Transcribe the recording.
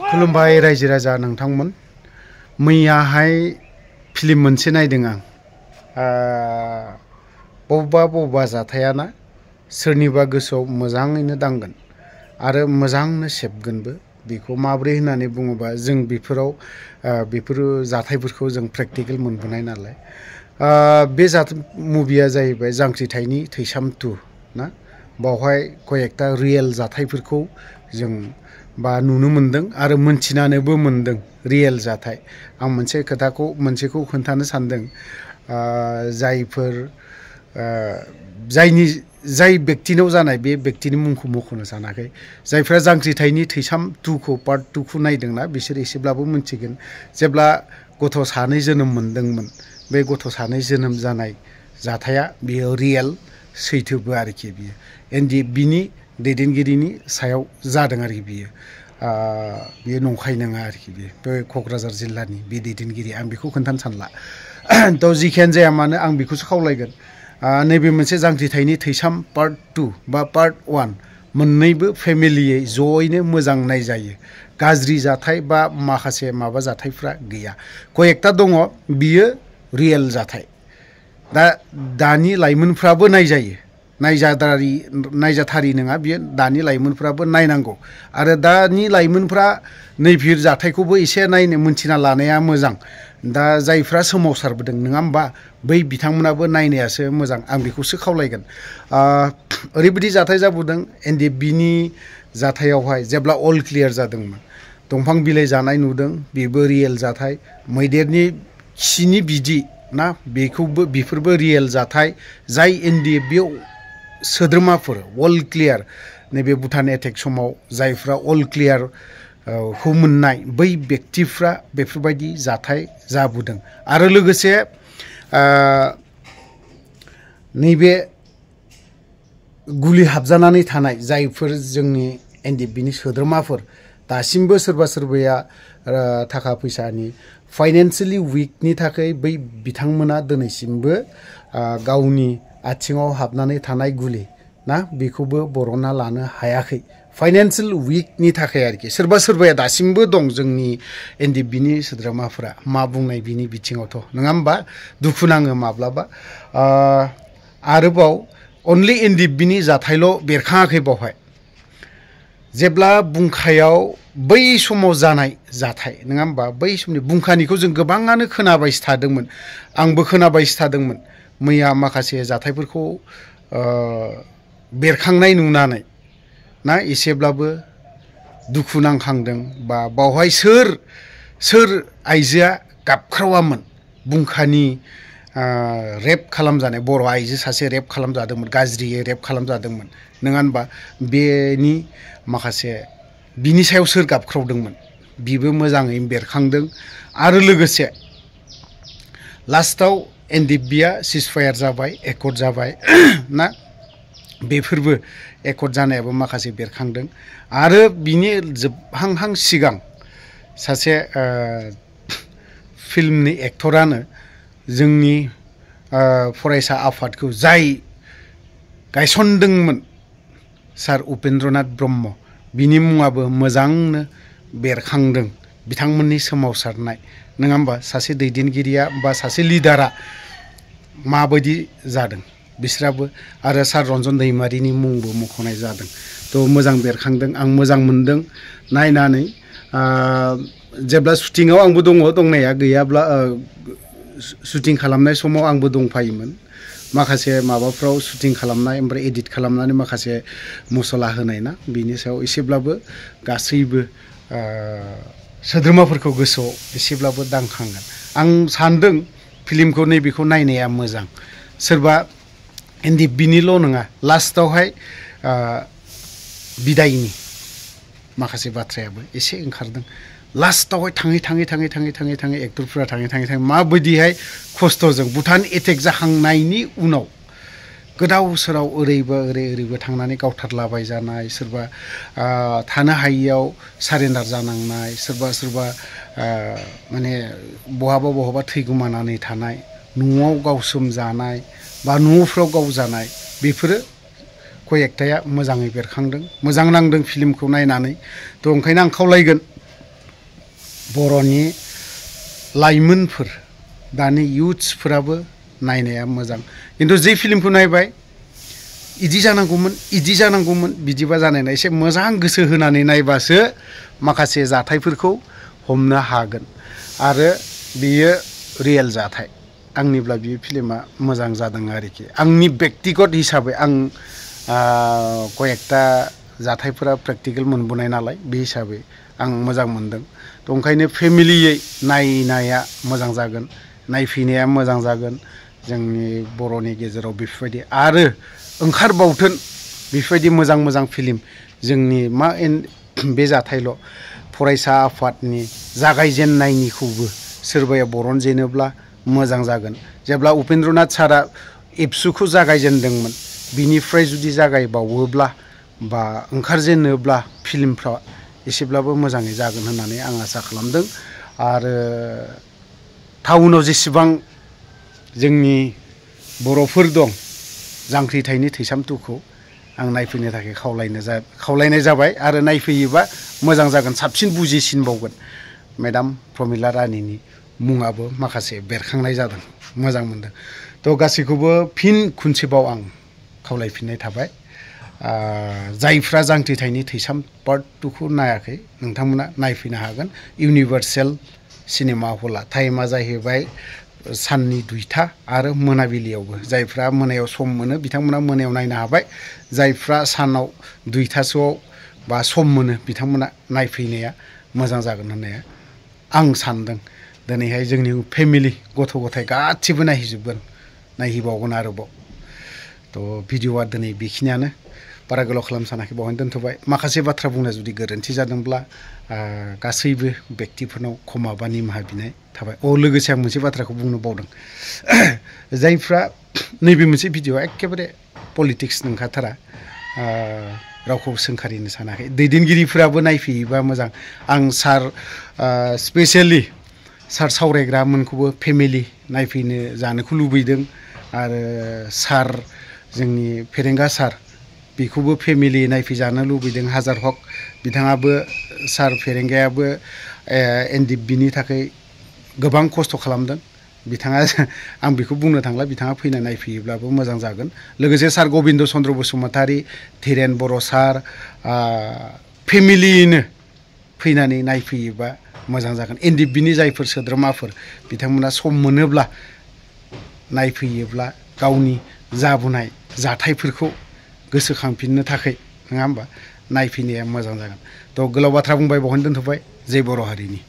खुलुमबाय रायजो राजा नोंथांमोन मैयाहाय फिल्म मोनसे नायदों आं बबेबा जाथायाना सोरनिबा गोसोआव मोजाङैनो दांगोन आरो मोजांनो सेबगोनबो बेखौ माब्रै होननानै बुङोबा जों बेफोर जाथायफोरखौ जों प्रेक्टिकेल मोनबोनाय नालाय बे मुभिया जाहैबाय जांख्रिथायनि थैसाम 2 ना बावहाय कयेकटा रियेल जाथायफोरखौ जों बा नुनो मोनदों आरो मोनथिनानैबो मोनदों रियेल जाथाय आं मोनसेखौ खोन्थानो सानदों जाय व्यक्तिनाव जानाय बे व्यक्तिनि मुंखौ मख'नो सानाखै जायफ्रा जांख्रिथायनि थैसाम 2 खौ पार्ट 2 खौ नायदोंना बिसोर एसेब्लाबो मोनथिगोन जेब्ला गथ' सानै जोनोम मोनदोंमोन बे गथ' सानै जोनोम जानाय जाथाया बियो रियेल सैथोबो आरोखि बियो बिनि दैदेनगिरिनि सायाव जादों आरोखि बियो नंखाय नङा आरोखि बे क'क्राझार जिल्लानि बे दैदेनगिरि आं बेखौ खोन्थानो सानला थ' जिखियानो जाया मानो आं बेखौसो खावलायगोन नैबे मोनसे जांख्रिथायनि थैसाम पार्ट 2 बा पार्ट 1 मोननैबो फेमिलियै ज'यैनो मोजां नायजायो गाज्रि जाथाय बा माखासे जाथायफ्रा गैया कयेकटा दङ बियो रियेल जाथाय दानि लाइमोनफ्राबो नायजायो नायजाथारि नङा बियो दानि लाइमोनफ्राबो नायनांगौ आरो दानि लाइमोनफ्रा नैबे जाथायखौबो एसे मोनथिना लानाया मोजां दा जायफ्रा सोमावसारबोदों नङा होमबा बै बिथांमोनाबो नायनायासो मोजां आं बेखौसो खावलायगोन ओरैबायदि जाथाय जाबोदों NDBनि जाथायावहाय जेब्ला अल क्लियार जादोंमोन दंफां बिलाइ जानाय नुदों बेबो रियेल जाथाय मैदेरनि खिनि बिदि ना बेफोरबो रियेल जाथाय जाय NDBआव सोद्रोमाफोर अल क्लियार नैबे भुटान एटेक समाव जायफ्रा अल क्लियार खौ मोननाय बै व्यक्तिफ्रा बेफोरबायदि जाथाय जाबोदों आरो लोगोसे नैबे गुलि हाबजानानै थानाय जायफोर जोंनि NDBनि सोद्रोमाफोर दासिमबो सोरबाया थाखा फैसानि फाइनान्सियेलि उइकनि थाखाय बै बिथांमोना दिनैसिमबो गावनि आथिङाव हाबनानै थानाय गुलि ना बेखौबो बरनना लानो हायाखै फाइनान्सियेल उइकनि थाखाय आरोखि सोरबाया दासिमबो दं जोंनि NDBनि सोद्रोमाफोरा मा बुंनाय बिनि बिथिङावथ' नङा होमबा दुखु नाङो माब्लाबा आरोबाव अनलि NDBनि जाथायल' बेरखाङाखै बावहाय जेब्ला बुंखायाव बै समाव जानाय जाथाय नङा होमबा बै समनि बुंखानिखौ जों गोबाङानो खोनाबायसो थादोंमोन आंबो खोनाबायसो थादोंमोन मैया माखासे जाथायफोरखौ बेरखांनाय नुनानै ना एसेब्लाबो दुखु नांखांदों बा बावहाय सोर आइजोआ गाबख्रावामोन बुंखानि रेप खालामजानाय बर' आइजो सासे रेप खालामजादोंमोन गाज्रियै रेप खालामजादोंमन नङा होनबा बेनि माखासे बिनि सायाव सोर गाबख्रावदोंमोन बिबो मोजाङै बेरखांदों आरो लोगोसे लास्टआव NDBआ सिजफायार जाबाय एकर्ड जाबाय ना बेफोरबो एकर्ड जानायाबो माखासे बेरखांदों आरो बिनि जोबहांहां सिगां सासे फिल्मनि एक्टरानो जोंनि फरायसा आफादखौ जाय गायसनदोंमोन सार उपेन्द्रनाथ ब्रह्म बिनि मुङाबो मोजांनो बेरखांदों बिथांमोननि सोमावसारनाय नङा होमबा सासे दैदेनगिरिया बा सासे लिडारा माबायदि जादों बिसोराबो आरो सार रन्जन दैमारिनि मुंबो मख'नाय जादों थ' मोजां बेरखांदों आं मोजां मोनदों नायनानै जेब्ला शुटिंआव आंबो दङ दंनाया गैयाब्ला शुटिं खालामनाय समाव आंबो दंफायोमोन माखासे माबाफ्राव शुटिं खालामनाय ओमफ्राय एडिट खालामनानै माखासे मसला होनाय ना बिनि सायाव एसेब्लाबो गासैबो सोद्रोमाफोरखौ गोसोआव एसेब्लाबो दांखांगोन आं सानदों फिल्मखौ नैबेखौ नायनाया मोजां सोरबा NDBनिल' नङा लास्टआवहाय बिदायनि माखासे बाथ्रायाबो एसे ओंखारदों लास्टआवहाय थाङै एक्टरफोरा थाङै माबायदिहाय खस्थ'जों भुटान एटेक जाखांनायनि उनाव गोदाव सोराव ओरैबो थांनानै गावथारलाबाय जानाय सोरबा थानो हायियाव सारेन्डार जानांनाय सोरबा माने बहाबा थैगोमानानै थानाय न'आव गावसोमजानाय बा न'फ्राव गावजानाय बेफोरो कय एकटाया मोजाङै बेरखांदों मोजां नांदों फिल्मखौ नायनानै थ' ओंखायनो आं खावलायगोन बर'नि लाइमोनफोर दानि युथ्सफोराबो नायनाया मोजां खिन्थु जे फिल्मखौ नायबाय इदि जानांगौमोन बिदिबा जानाय नङा एसे मोजां गोसो होनानै नायबासो माखासे जाथायफोरखौ हमनो हागोन आरो बियो रियेल जाथाय आंनिब्ला बे फिल्मा मोजां जादों आरोखि आंनि बेक्तिगत हिसाबै आं कयेकटा जाथायफोरा प्रेक्टिकेल मोनबोनाय नालाय बे हिसाबै आं मोजां मोनदों थ' ओंखायनो फेमिलियै नायनाया मोजां जागोन नायफैनाया मोजां जागोन जोंनि बर'नि गेजेराव बेफोरबायदि आरो ओंखारबावथों बेफोरबायदि मोजां फिल्म जोंनि बे जाथायल' फरायसा आफादनि जागायजेननायनिखौबो सोरबाया बरनजेनोब्ला मोजां जागोन जेब्ला उपेन्द्रनाथ सारा एबसुखौ जागायजेनदोंमोन बिनिफ्राय जुदि जागायबावोब्ला बा ओंखारजेनोब्ला फिल्मफ्रा एसेब्लाबो मोजाङै जागोन होननानै आं आसा खालामदों आरो टाउनाव जेसेबां जोंनि बर'फोर दं जांख्रिथायनि थैसाम 2खौ आं नायफैनो थाखाय खावलायनाय जाबाय आरो नायफैयोबा मोजां जागोन साबसिन बुजिसिनबावगोन मेडाम प्रमिला रानीनि मुङाबो माखासे बेरखांनाय जादों मोजां मोनदों थ' गासैखौबो फिन खनसेबाव आं खावलायफिननाय थाबाय जायफ्रा जांख्रिथायनि थैसाम पार्ट 2खौ नायाखै नोंथांमोना नायफैनो हागोन इउनिभार्सेल सिनेमा हला टाइमा जाहैबाय साननि 2टा आरो मोनाबिलियावबो जायफ्रा मोनायाव सम मोनो बिथांमोना मोनायाव नायनो हाबाय जायफ्रा सानाव 2टासोआव बा सम मोनो बिथांमोना नायफैनाया मोजां जागोन होननाया आं सानदों दिनैहाय जोंनि फेमिलि गथ' गथाय गासिबो नायहैबावगोन आरोबाव थ' भिडिअ'आ दिनै बेखिनियानो बारा गोलाव खालाम सानाखै बावहाय दोनथ'बाय माखासे बाथ्रा बुंनाया जुदि गोरोन्थि जादोंब्ला गासैबो बेक्तिफोरनाव क्षमा बा निमाहा बिनाय थाबाय लोगोसे आं मोनसे बाथ्राखौ बुंनो बावदों जायफ्रा नैबे मोनसे भिडिअ एखेबारे पलिटिक्स नंखाथारा रावखौबो सोंखारिनो सानाखै दैदेनगिरिफोराबो नायफैयोबा मोजां आं सार स्पेसियेलि सार सावरायग्रामोनखौबो फेमिलि नायफैनो जानोखौ लुबैदों आरो सार जोंनि फेरेंगा सार बेखौबो फेमिलि नायफैजानो लुबैदों हाजार हक बिथाङाबो सार फेरेंगायाबो एनडिएफबिनि थाखाय गोबां खस्थ' खालामदों बिथाङा आं बेखौ बुंनो थांला बिथाङा फैना नायफैयोब्लाबो मोजां जागोन लोगोसे सार गबिन्द चन्द्र बसुमतारी धीरेन बर' सार फेमिलियैनो फैनानै नायफैयोबा मोजां जागोन एनडिएफबिनि जायफोर सोद्रोमाफोर बिथांमोना सम मोनोब्ला नायफैयोब्ला गावनि जाबोनाय जाथायफोरखौ गोसोखांफिननो थाखाय नङा होमबा नायफैनाया मोजां जागोन थ' गोलाव बाथ्रा बुंबाय बावहायनो दोनथ'बाय जय बर' हारिनि